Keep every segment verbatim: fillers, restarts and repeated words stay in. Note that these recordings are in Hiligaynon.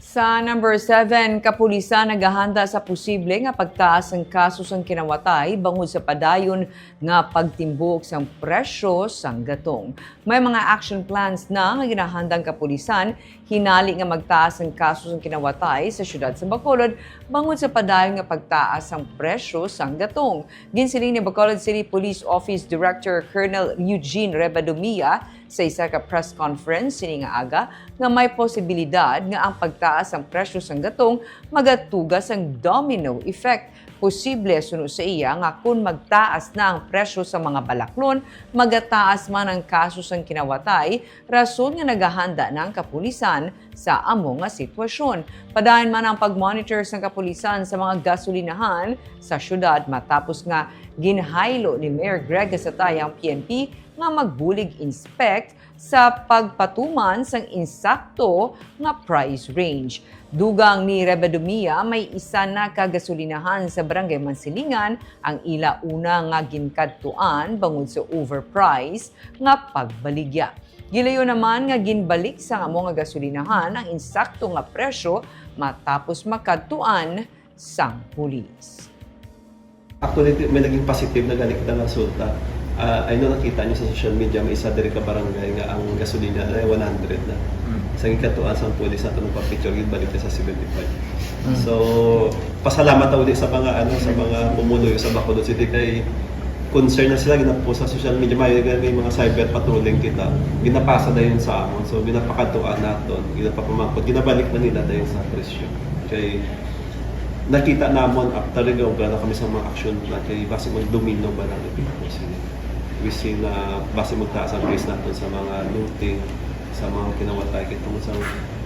Sa number seven, kapulisan nagahanda sa posible nga pagtaas sang kaso sang kinawatay bangod sa padayon nga pagtimbuok sang presyo sang gatong. May mga action plans na nga ginahandang kapulisan hinali nga magtaas ang kaso sang kinawatay sa siyudad sa Bacolod bangod sa padayon nga pagtaas sang presyo sang gatong. Ginsiling ni Bacolod City Police Office Director Colonel Eugene Rebadumia sa isa ka press conference sini nga aga nga may posibilidad nga ang pagtaas sang presyo sang gatong magatuga sang domino effect. Posible, suno sa iya, nga kon magtaas na ang presyo sa mga balaklon, magataas man ang kaso sang kinawatay, rason nga nagahanda na ang kapulisan sa amo nga sitwasyon. Padayon man ang pag-monitor sang kapulisan sa mga gasolinahan sa syudad matapos nga ginhaylo ni Mayor Greg Gasatay ang P N P nga magbulig inspect sa pagpatuman sang insakto nga price range. Dugang ni Rebadumia, may isa na ka gasolinahan sa Barangay Mansilingan ang ila una nga ginkadtuan bangod sa overprice nga pagbaligya. Gilayon naman nga ginbalik sang amo nga gasolinahan ang insakto nga presyo matapos makadtuan sang pulis. Actually, may naging positive na gani kita nga resulta. Ah, I know nakita niyo sa social media, may isa diri ka barangay nga ang gasolina na one hundred na. Mm. Sa gikatuan sang pulis nato nagpa-picture, ginbalik niya sa seventy-five. Mm. So, pasalamat ta uli sa mga, ano, sa mga pumuluyo sa Bacolod City kay concern na sila, ginapost sa social media, may, may mga cyber patrolling kita, ginapasa dayon sa amon. So, ginapakadtuan naton, ginapapamangkot, ginabalik na nila dayon sa presyo. Kay nakita namon after, nag-obra na kami sa mga action plan kay basi mag-domino ba lang ito sila. We see na basi magtaas ang case naton sa mga looting, sa mga kinawatay, kay tungod sa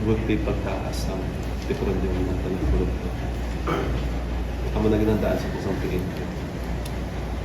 gulpi pagtaas sa petrolyo naton ng produkto. Amo na ginandaan sa kusang P N P.